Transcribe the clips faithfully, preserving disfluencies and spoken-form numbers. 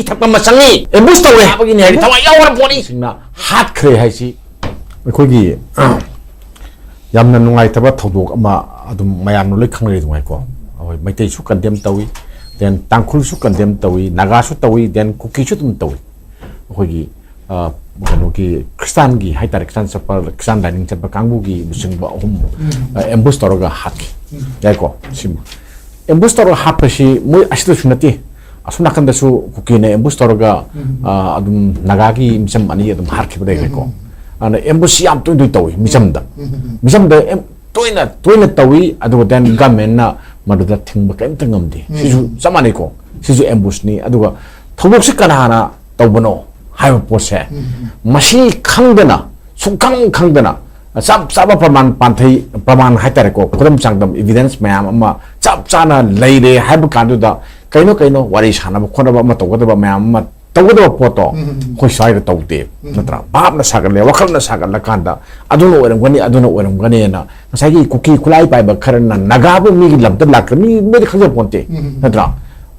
ꯊꯛꯄ ꯑꯃ ꯆꯪꯉꯤ, ꯑꯦꯝꯕꯨꯁ ꯇꯧꯔꯦ ꯍꯥꯏꯕꯒꯤꯅꯤ ꯍꯥꯏꯗꯤ ꯊꯋꯥꯏ ꯌꯥꯎꯔ ꯄꯣꯠꯅꯤ꯫ ꯁꯤꯡꯅ ꯍꯥꯠꯈ꯭ꯔꯦ ꯍꯥꯏꯁꯤ ꯑꯩꯈꯣꯏꯒꯤ ꯌꯥꯝꯅ ꯅꯨꯡꯉꯥꯏꯇꯕ ꯊꯧꯗꯣꯛ ꯑꯃ ꯑꯗꯨꯝ ꯃꯌꯥꯝꯅ ꯂꯣꯏ ꯈꯪꯅꯔꯤ ꯑꯗꯨꯉꯥꯏꯀꯣ꯫ ꯑꯩꯈꯣꯏ ꯃꯩꯇꯩꯁꯨ ꯀꯟꯗꯦꯝ ꯇꯧꯏ, ꯗꯦꯟ ꯇꯥꯡꯈꯨꯜꯁꯨ ꯀꯟꯗꯦꯝ ꯇꯧꯏ, ꯅꯥꯒꯥꯁꯨ ꯇꯧꯏ, ꯗꯦꯟ ꯀꯨꯀꯤꯁꯨ ꯑꯗꯨꯝ ꯇꯧꯏ꯫ ꯑꯩꯈꯣꯏꯒꯤ ꯀꯩꯅꯣꯒꯤ ꯈ꯭ꯔꯤꯁꯇꯥꯟꯒꯤ ꯍꯥꯏꯇꯥꯔꯦ, ꯈ꯭ꯔꯤꯁꯇꯥꯟ ꯆꯠꯄ, ꯈ꯭ꯔꯤꯁꯇꯥꯟ ꯂꯥꯏꯅꯤꯡ ꯆꯠꯄ ꯀꯥꯡꯕꯨꯒꯤ ꯂꯨꯆꯤꯡꯕ ꯑꯍꯨꯝ ꯑꯦꯝꯕꯨꯁ ꯇꯧꯔꯒ ꯍꯥꯠꯈꯤ꯫ ꯌꯥꯏꯀꯣ? ꯁꯤꯃ ꯑꯦꯝꯕꯨꯁ ꯇꯧꯔꯒ ꯍꯥꯠꯄꯁꯤ ꯃꯣꯏ ꯑꯁꯤꯗꯁꯨ ꯅꯠꯇꯦ, ꯑꯁꯣꯝ ꯅꯥꯀꯟꯗꯁꯨ ꯀꯨꯀꯤꯅ ꯑꯦꯝꯕꯨꯁ ꯇꯧꯔꯒ ꯑꯗꯨꯝ ꯅꯥꯒꯥꯒꯤ ꯃꯤꯆꯝ ꯑꯅꯤ ꯑꯗꯨꯝ ꯍꯥꯠꯈꯤꯕ ꯂꯩꯈ꯭ꯔꯦꯀꯣ꯫ ꯑꯗꯨꯅ ꯑꯦꯝꯕꯨꯁ ꯌꯥꯝ ꯇꯣꯏ ꯇꯣꯏ ꯇꯧꯏ ꯃꯤꯆꯝꯗ꯫ ꯃꯤꯆꯝꯗ ꯇꯣꯏꯅ ꯇꯣꯏꯅ ꯇꯧꯏ꯫ ꯑꯗꯨꯒ ꯗꯦꯟ ꯒꯃꯦꯟꯅ ꯃꯗꯨꯗ ꯊꯤꯡꯕ ꯀꯔꯤꯝꯇ ꯉꯝꯗꯦ꯫ ꯁꯤꯁꯨ ꯆꯞ ꯃꯥꯟꯅꯩꯀꯣ꯫ ꯁꯤꯁꯨ ꯑꯦꯝꯕꯨꯁꯅꯤ꯫ ꯑꯗꯨꯒ ꯊꯧꯗꯣꯛꯁꯤ ꯀꯅꯥꯅ ꯇꯧꯕꯅꯣ ꯍꯥꯏꯕ ꯄꯣꯠꯁꯦ ꯃꯁꯤ ꯈꯪꯗꯅ, ꯁꯨꯡꯈꯪ ꯈꯪꯗꯅ, ꯆꯞ ꯆꯥꯕ ꯄ꯭ꯔꯃꯥꯟ ꯄꯥꯟꯊꯩ, ꯄ꯭ꯔꯃꯥꯟ ꯍꯥꯏꯇꯥꯔꯦꯀꯣ, ꯈꯨꯗꯝ ꯆꯥꯡꯗꯝ, ꯏꯕꯤꯗꯦꯟꯁ ꯃꯌꯥꯝ ꯑꯃ ꯆꯞ ꯆꯥꯅ ꯂꯩꯔꯦ ꯍꯥꯏꯕ ꯀꯥꯟꯗꯨꯗ ꯀꯩꯅꯣ ꯀꯩꯅꯣ ꯋꯥꯔꯤ ꯁꯥꯟꯅꯕ ꯈꯣꯠꯅꯕ ꯑꯃ ꯇꯧꯒꯗꯕ ꯃꯌꯥꯝ ꯑꯃ ꯇꯧꯒꯗꯕ ꯄꯣꯠꯇꯣ ꯑꯩꯈꯣꯏ ꯁ꯭ꯋꯥꯏꯗ ꯇꯧꯗꯦ꯫ ꯅꯠꯇ꯭ꯔꯥ? ꯚꯥꯞꯅ ꯁꯥꯒꯠꯂꯦ, ꯋꯥꯈꯜꯅ ꯁꯥꯒꯠꯂꯀꯥꯟꯗ ꯑꯗꯨꯅ ꯑꯣꯏꯔꯝꯒꯅꯤ, ꯑꯗꯨꯅ ꯑꯣꯏꯔꯝꯒꯅꯤꯅ ꯉꯁꯥꯏꯒꯤ ꯀꯨꯀꯤ ꯈꯨꯠꯂꯥꯏ ꯄꯥꯏꯕ ꯈꯔꯅ ꯅꯥꯒꯥꯕꯨ ꯃꯤꯒꯤ ꯂꯝꯗ ꯂꯥꯛꯈ꯭ꯔ ꯃꯤ ꯃꯣꯏꯗꯤ ꯈꯪꯖ ꯄꯣꯟꯇꯦ꯫ ꯅꯠꯇ꯭ꯔꯥ?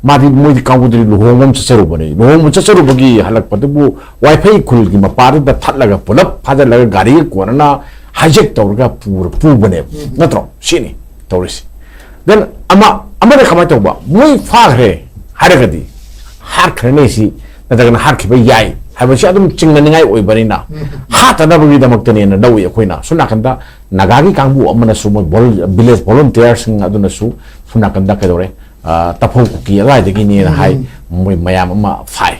ꯃꯥꯗꯤ ꯃꯣꯏꯗꯤ ꯀꯥꯡꯕꯨꯗꯨꯗꯤ ꯂꯨꯍꯣꯡꯕ ꯑꯃ ꯆꯠꯆꯔꯨꯕꯅꯤ꯫ ꯂꯨꯍꯣꯡꯕ ꯆꯠꯆꯔꯨꯕꯒꯤ ꯍꯜꯂꯛꯄꯗꯨꯕꯨ ꯋꯥꯏꯐꯩ ꯈꯨꯜꯒꯤ ꯃꯄꯥꯗꯨꯗ ꯊꯠꯂꯒ ꯄꯨꯂꯞ ꯐꯥꯖꯤꯜꯂꯒ ꯒꯥꯔꯤꯒ ꯀꯣꯟꯅꯅ ꯍꯥꯏꯖꯦꯛ ꯇꯧꯔꯒ ꯄꯨꯔ-, ꯄꯨꯕꯅꯦꯕ꯫ ꯅꯠꯇ꯭ꯔꯣ? ꯁꯤꯅꯤ ꯇꯧꯔꯤꯁꯤ꯫ ꯗꯦꯟ ꯑꯃ, ꯑꯃꯅ ꯀꯃꯥꯏꯅ ꯇꯧꯕ? ꯃꯣꯏ ꯐꯥꯈ꯭ꯔꯦ ꯍꯥꯏꯔꯒꯗꯤ ꯍꯥꯠꯈ꯭ꯔꯅꯤ ꯁꯤ, ꯅꯠꯇ꯭ꯔꯒꯅ ꯍꯥꯠꯈꯤꯕ ꯌꯥꯏ ꯍꯥꯏꯕꯁꯤ ꯑꯗꯨꯝ ꯆꯤꯡꯅꯅꯤꯡꯉꯥꯏ ꯑꯣꯏꯕꯅꯤꯅ ꯍꯥꯠꯇꯅꯕꯒꯤꯗꯃꯛꯇꯅꯦꯅ ꯂꯧꯏ ꯑꯩꯈꯣꯏꯅ꯫ ꯁꯣꯝ ꯅꯥꯀꯟꯗ ꯅꯥꯒꯥꯒꯤ ꯀꯥꯡꯕꯨ ꯑꯃꯅꯁꯨ, ꯃꯣꯏ ꯚꯣꯂꯨ-, ꯚꯤꯂꯦꯖ ꯚꯣꯂꯨꯟꯇꯤꯌꯔꯁꯤꯡ ꯑꯗꯨꯅꯁꯨ ꯁꯣꯝ ꯅꯥꯀꯟꯗ ꯀꯩꯗꯧꯔꯦ, ꯑ, ꯇꯥꯐꯧ ꯀꯨꯀꯤ ꯑꯗꯨꯋꯥꯏꯗꯒꯤꯅꯦꯅ ꯍꯥꯏ꯫ ꯃꯣꯏ ꯃꯌꯥꯝ ꯑꯃ ꯐꯥꯏ꯫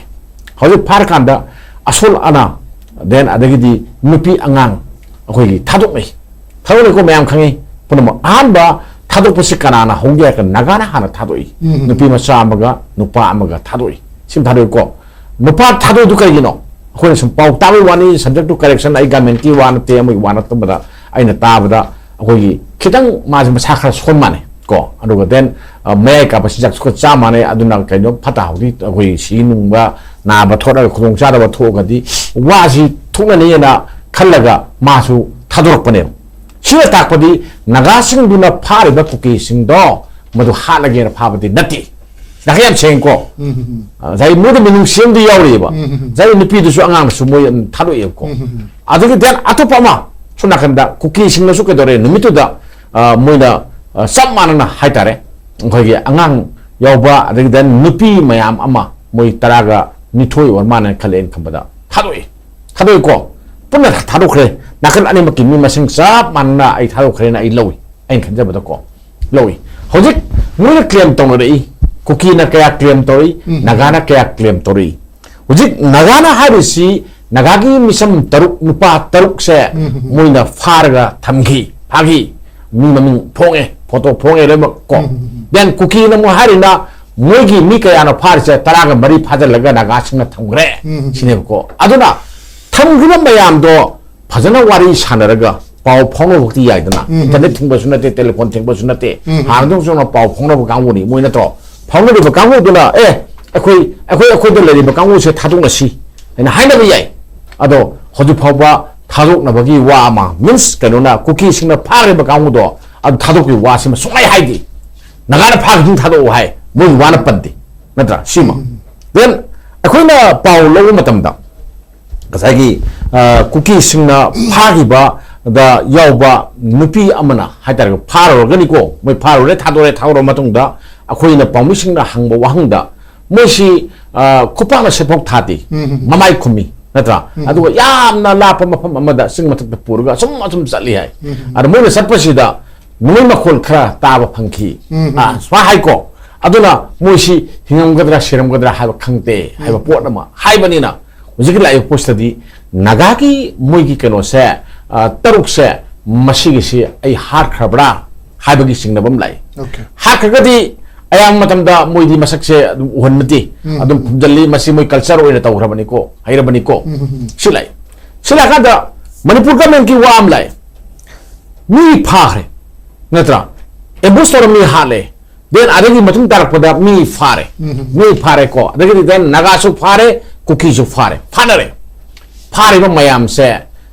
ꯍꯧꯖꯤꯛ ꯐꯥꯔꯀꯥꯟꯗ ꯑꯁꯣꯜ ꯑꯅꯥ, ꯗꯦꯟ ꯑꯗꯒꯤꯗꯤ ꯅꯨꯄꯤ ꯑꯉꯥꯡ ꯑꯩꯈꯣꯏꯒꯤ ꯊꯥꯗꯣꯛꯅꯩ꯫ ꯊꯥꯗꯣꯛꯅꯩꯀꯣ, ꯃꯌꯥꯝ ꯈꯪꯉꯤ꯫ ꯄꯨꯝꯅꯃꯛ ꯑꯍꯥꯟꯕ ꯊꯥꯗꯣꯛꯄꯁꯤ ꯀꯅꯥꯅ ꯍꯧꯒꯦ ꯍꯥꯏꯔꯒ ꯅꯥꯒꯥꯅ ꯍꯥꯟꯅ ꯊꯥꯗꯣꯛꯏ꯫ ꯅꯨꯄꯤ ꯃꯆꯥ ꯑꯃꯒ ꯅꯨꯄꯥ ꯑꯃꯒ ꯊꯥꯗꯣꯛꯏ꯫ ꯁꯤꯃ ꯊꯥꯗꯣꯛꯏꯀꯣ꯫ ꯅꯨꯄꯥ ꯊꯥꯗꯣꯛꯏꯗꯨ ꯀꯩꯒꯤꯅꯣ? ꯑꯩꯈꯣꯏꯅ ꯁꯨꯝ ꯄꯥꯎ ꯇꯥꯕꯒꯤ ꯋꯥꯅꯤ, subject to correction, ꯑꯩ ꯒꯃꯦꯟꯀꯤ ꯋꯥ ꯅꯠꯇꯦ, ꯑꯃꯒꯤ ꯋꯥ ꯅꯠꯇꯕꯗ ꯑꯩꯅ ꯇꯥꯕꯗ ꯑꯩꯈꯣꯏꯒꯤ ꯈꯤꯇꯪ ꯃꯥꯁꯦ ꯃꯁꯥ ꯈꯔ ꯁꯣꯟ ꯃꯥꯟꯅꯩ ꯀꯣ꯫ ꯑꯗꯨꯒ ꯗꯦꯟ, ꯑ, ꯃꯌꯥꯏ ꯀꯥꯞꯄ ꯆꯤꯟꯖꯥꯛꯁꯨ ꯈꯔ ꯆꯥ ꯃꯥꯟꯅꯩ꯫ ꯑꯗꯨꯅ ꯀꯩꯅꯣ ꯐꯠꯇ ꯍꯥꯎꯗꯤ ꯑꯩꯈꯣꯏ ꯁꯤ ꯅꯨꯡꯕ, ꯅꯥꯕ ꯊꯣꯛꯂꯒ ꯈꯨꯗꯣꯡ ꯆꯥꯗꯕ ꯊꯣꯛꯑꯒꯗꯤ ꯋꯥꯁꯤ ꯊꯣꯛꯅꯅꯤꯅ ꯈꯜꯂꯒ ꯃꯥꯁꯨ ꯊꯥꯗꯣꯔꯛꯄꯅꯦꯕ꯫ ꯁꯤꯅ ꯇꯥꯛꯄꯗꯤ ꯅꯥꯒꯥꯁꯤꯡꯗꯨꯅ ꯐꯥꯔꯤꯕ ꯀꯨꯀꯤꯁꯤꯡꯗꯣ ꯃꯗꯨ ꯍꯥꯠꯂꯒꯦꯅ ꯐꯥꯕꯗꯤ ꯅꯠꯇꯦ꯫ ꯅꯥꯈꯩ ꯌꯥꯝ ꯁꯦꯡꯉꯤꯀꯣ꯫ ꯎꯝ, ꯎꯝ, ꯎꯝ꯫ ꯉꯁꯥꯏ ꯃꯣꯏꯗ ꯃꯤꯅꯨꯡꯁꯤ ꯑꯃꯗꯤ ꯌꯥꯎꯔꯤꯑꯕ꯫ ꯎꯝ, ꯎꯝ, ꯎꯝ꯫ ꯉꯁꯥꯏ ꯅꯨꯄꯤꯗꯨꯁꯨ ꯑꯉꯥꯡꯗꯨꯁꯨ ꯃꯣꯏ ꯑꯗꯨꯝ ꯊꯥꯗꯣꯛꯑꯦꯕꯀꯣ꯫ ꯎꯝ, ꯎꯝ, ꯎꯝ꯫ ꯑꯗꯒꯤ then ꯑꯇꯣꯞꯄ ꯑꯃ ꯁꯣꯝ ꯅꯥꯀꯟꯗ ꯀꯨꯀꯤꯁꯤꯡꯅꯁꯨ ꯀꯩꯗꯧꯔꯦ, ꯅꯨꯃꯤꯠꯇꯨꯗ, ꯑ, ꯃꯣꯏꯅ, ꯑ, ꯆꯞ ꯃꯥꯟꯅꯅ ꯍꯥꯏꯇꯥꯔꯦ, ꯑꯩꯈꯣꯏꯒꯤ ꯑꯉꯥꯡ ꯌꯥꯎꯕ, ꯑꯗꯒꯤ then ꯅꯨꯄꯤ ꯃꯌꯥꯝ ꯑꯃ, ꯃꯣꯏ ꯇꯔꯥꯒ ꯅꯤꯊꯣꯏ ꯑꯣꯏꯔ ꯃꯥꯟꯅ ꯈꯜꯂꯦ ꯑꯩꯅ ꯈꯟꯕꯗ, ꯊꯥꯗꯣꯛꯑꯦ꯫ ꯊꯥꯗꯣꯛꯑꯦꯀꯣ꯫ ꯄꯨꯟꯅ ꯊꯥꯗꯣꯛꯈ꯭ꯔꯦ꯫ ꯅꯥꯀꯟ ꯑꯅꯤꯃꯛꯀꯤ ꯃꯤ ꯃꯁꯤꯡ ꯆꯞ ꯃꯥꯟꯅꯅ ꯑꯩ ꯊꯥꯗꯣꯛꯈ꯭ꯔꯦꯅ ꯑꯩ ꯂꯧꯏ, ꯑꯩꯅ ꯈꯟꯖꯕꯗꯀꯣ꯫ ꯂꯧꯏ꯫ ꯍꯧꯖꯤꯛ ꯃꯣꯏꯅ claim ꯇꯧꯅꯔꯛꯏ, ꯀꯨꯀꯤꯅ ꯀꯌꯥ claim ꯇꯧꯔꯛꯏ, ꯎꯝ꯫ ꯅꯥꯒꯥꯅ ꯀꯌꯥ claim ꯇꯧꯔꯛꯏ꯫ ꯍꯧꯖꯤꯛ ꯅꯥꯒꯥꯅ ꯍꯥꯏꯔꯤꯁꯤ, ꯅꯥꯒꯥꯒꯤ ꯃꯤꯁꯝ ꯇꯔꯨꯛ, ꯅꯨꯄꯥ ꯇꯔꯨꯛꯁꯦ ꯎꯝ, ꯎꯝ, ꯎꯝ꯫ ꯃꯣꯏꯅ ꯐꯥꯔꯒ ꯊꯝꯈꯤ, ꯐꯥꯈꯤ꯫ ꯃꯤ ꯃꯃꯤꯡ ꯐꯣꯡꯉꯦ, photo ꯐꯣꯡꯉꯦ ꯂꯣꯏꯅꯃꯛ ꯀꯣ꯫ ꯎꯝ, ꯎꯝ, ꯎꯝ꯫ Then ꯀꯨꯀꯤꯅ ꯑꯃꯨꯛ ꯍꯥꯏꯔꯤꯅ, ꯃꯣꯏꯒꯤ ꯃꯤ ꯀꯌꯥꯅꯣ ꯐꯥꯔꯤꯁꯦ, ꯇꯔꯥꯒ ꯃꯔꯤ ꯐꯥꯖꯤꯜꯂꯒ ꯅꯥꯒꯥꯁꯤꯡꯅ ꯊꯝꯈ꯭ꯔꯦ ꯎꯝ, ꯎꯝ, ꯎꯝ꯫ ꯁꯤꯅꯦꯕꯀꯣ꯫ ꯑꯗꯨꯅ ꯊꯝꯈ꯭ꯔꯤꯕ ꯃꯌꯥꯝꯗꯣ ꯐꯖꯅ ꯋꯥꯔꯤ ꯁꯥꯟꯅꯔꯒ ꯄꯥꯎ ꯐꯥꯎꯅꯕ ꯈꯛꯇꯤ ꯌꯥꯏꯗꯅ꯫ ꯎꯝ, ꯎꯝ꯫ Internet ꯊꯤꯡꯕꯁꯨ ꯅꯠꯇꯦ, telephone ꯊꯤꯡꯕꯁꯨ ꯅꯠꯇꯦ꯫ ꯎꯝ, ꯎꯝ꯫ ꯍꯥꯟꯅꯗꯧ ꯁꯨꯝ ꯄꯥꯎ ꯐꯥꯎꯅꯕ ꯀꯥꯡꯕꯨꯅꯤ ꯃꯣꯏ ꯅꯠꯇ꯭ꯔꯣ? ꯐꯥꯎꯅꯔꯤꯕ ꯀꯥꯡꯕꯨꯗꯨꯅ, "ꯑꯦ, ꯑꯩꯈꯣꯏ, ꯑꯩꯈꯣꯏ, ꯑꯩꯈꯣꯏꯗ ꯂꯩꯔꯤꯕ ꯀꯥꯡꯕꯨꯁꯦ ꯊꯥꯗꯣꯛꯅꯁꯤ" ꯍꯥꯏꯅ ꯍꯥꯏꯅꯕ ꯌꯥꯏ꯫ ꯑꯗꯣ ꯍꯧꯖꯤꯛ ꯐꯥꯎꯕ ꯊꯥꯗꯣꯛꯅꯕꯒꯤ ꯋꯥ ꯑꯃ, means ꯀꯩꯅꯣꯅ, ꯀꯨꯀꯤꯁꯤꯡꯅ ꯐꯥꯈ꯭ꯔꯤꯕ ꯀꯥꯡꯕꯨꯗꯣ ꯑꯗꯨ ꯊꯥꯗꯣꯛꯄꯒꯤ ꯋꯥꯁꯤꯃ ꯁꯨꯡꯍꯥꯏ ꯍꯥꯏꯗꯦ꯫ ꯅꯥꯒꯥꯅ ꯐꯥꯈꯤꯕꯗꯨ ꯊꯥꯗꯣꯛꯑꯣ ꯍꯥꯏ, ꯃꯣꯏꯒꯤ ꯋꯥꯅ ꯄꯟꯗꯦ, ꯅꯠꯇ꯭ꯔꯥ? ꯁꯤꯃ꯫ ꯎꯝ꯫ Then ꯑꯩꯈꯣꯏꯅ ꯄꯥꯎ ꯂꯧꯕ ꯃꯇꯝꯗ ꯉꯁꯥꯏꯒꯤ, ꯑ, ꯀꯨꯀꯤꯁꯤꯡꯅ ꯐꯥꯈꯤꯕꯗ ꯌꯥꯎꯕ ꯅꯨꯄꯤ ꯑꯃꯅ ꯍꯥꯏꯇꯥꯔꯦ, ꯐꯥꯔꯨꯔꯒꯅꯤꯀꯣ, ꯃꯣꯏ ꯐꯥꯔꯨꯔꯦ, ꯊꯥꯗꯣꯔꯦ, ꯊꯥꯗꯣꯔ ꯃꯇꯨꯡꯗ ꯑꯩꯈꯣꯏꯅ ꯄꯥꯎꯃꯤꯁꯤꯡꯅ ꯍꯪꯕ ꯋꯥꯍꯪꯗ ꯃꯣꯏꯁꯤ, ꯑ, ꯈꯨꯄꯥꯛꯅ ꯁꯦꯠꯐꯧ ꯊꯥꯗꯦ, ꯎꯝ, ꯎꯝ, ꯎꯝ꯫ ꯃꯃꯥꯏ ꯈꯨꯝꯃꯤ, ꯅꯠꯇ꯭ꯔꯥ? ꯎꯝ꯫ ꯑꯗꯨꯒ ꯌꯥꯝꯅ ꯂꯥꯞꯄ ꯃꯐꯝ ꯑꯃꯗ ꯆꯤꯡ ꯃꯊꯛꯇ ꯄꯨꯔꯒ ꯑꯁꯨꯝ, ꯑꯁꯨꯝ ꯆꯠꯂꯤ ꯍꯥꯏ꯫ ꯎꯝ, ꯎꯝ꯫ ꯑꯗ ꯃꯣꯏꯅ ꯆꯠꯄꯁꯤꯗ ꯅꯣꯡꯃꯩ ꯃꯈꯣꯜ ꯈꯔ ꯇꯥꯕ ꯐꯪꯈꯤ꯫ ꯎꯝ, ꯎꯝ, ꯑ, ꯎꯝ꯫ ꯁꯨꯃꯥꯏꯅ ꯍꯥꯏꯀꯣ꯫ ꯑꯗꯨꯅ ꯃꯣꯏꯁꯤ ꯍꯤꯡꯉꯝꯒꯗ꯭ꯔꯥ, ꯁꯤꯔꯝꯒꯗ꯭ꯔꯥ ꯍꯥꯏꯕ ꯈꯪꯗꯦ ꯍꯥꯏꯕ ꯎꯝ꯫ ꯄꯣꯠ ꯑꯃ ꯍꯥꯏꯕꯅꯤꯅ, ꯍꯧꯖꯤꯛꯀꯤ ꯂꯥꯛꯏꯕ ꯄꯣꯠꯁꯤꯗꯗꯤ ꯅꯥꯒꯥꯒꯤ ꯃꯣꯏꯒꯤ ꯀꯩꯅꯣꯁꯦ, ꯑ, ꯇꯔꯨꯛꯁꯦ, ꯃꯁꯤꯒꯤꯁꯤ ꯑꯩ ꯍꯥꯠꯈ꯭ꯔꯕ꯭ꯔꯥ ꯍꯥꯏꯕꯒꯤ ꯆꯤꯡꯅꯕ ꯑꯃ ꯂꯥꯛꯏ꯫ Okay꯫ ꯍꯥꯠꯈ꯭ꯔꯒꯗꯤ ꯑꯌꯥꯝꯕ ꯃꯇꯝꯗ ꯃꯣꯏꯗꯤ ꯃꯁꯛꯁꯦ ꯑꯗꯨꯝ ꯎꯍꯟꯅꯗꯦ, ꯎꯝ, ꯑꯗꯨꯝ ꯎꯝ꯫ ꯈꯨꯝꯖꯤꯜꯂꯤ, ꯃꯁꯤ ꯃꯣꯏ culture ꯑꯣꯏꯅ ꯇꯧꯈ꯭ꯔꯕꯅꯤꯀꯣ, ꯍꯩꯔꯕꯅꯤꯀꯣ꯫ ꯎꯝ, ꯎꯝ, ꯎꯝ꯫ ꯁꯤ ꯂꯥꯛꯏ꯫ ꯁꯤ ꯂꯥꯛꯀꯥꯟꯗ ꯃꯅꯤꯄꯨꯔ governmentꯀꯤ ꯋꯥ ꯑꯃ ꯂꯥꯛꯏ꯫ ꯃꯤ ꯐꯥꯈ꯭ꯔꯦ, ꯅꯠꯇ꯭ꯔꯥ? Ambush ꯇꯧꯔ ꯃꯤ ꯍꯥꯠꯂꯦ꯫ Then ꯑꯗꯒꯤ ꯃꯇꯨꯡ ꯇꯥꯔꯛꯄꯗ ꯃꯤ ꯐꯥꯔꯦ꯫ ꯎꯝ, ꯎꯝ꯫ ꯃꯤ ꯐꯥꯔꯦꯀꯣ꯫ ꯑꯗꯒꯤꯗꯤ then ꯅꯥꯒꯥꯁꯨ ꯐꯥꯔꯦ, ꯀꯨꯀꯤꯁꯨ ꯐꯥꯔꯦ꯫ ꯐꯥꯅꯔꯦ꯫ ꯐꯥꯔꯤꯕ ꯃꯌꯥꯝꯁꯦ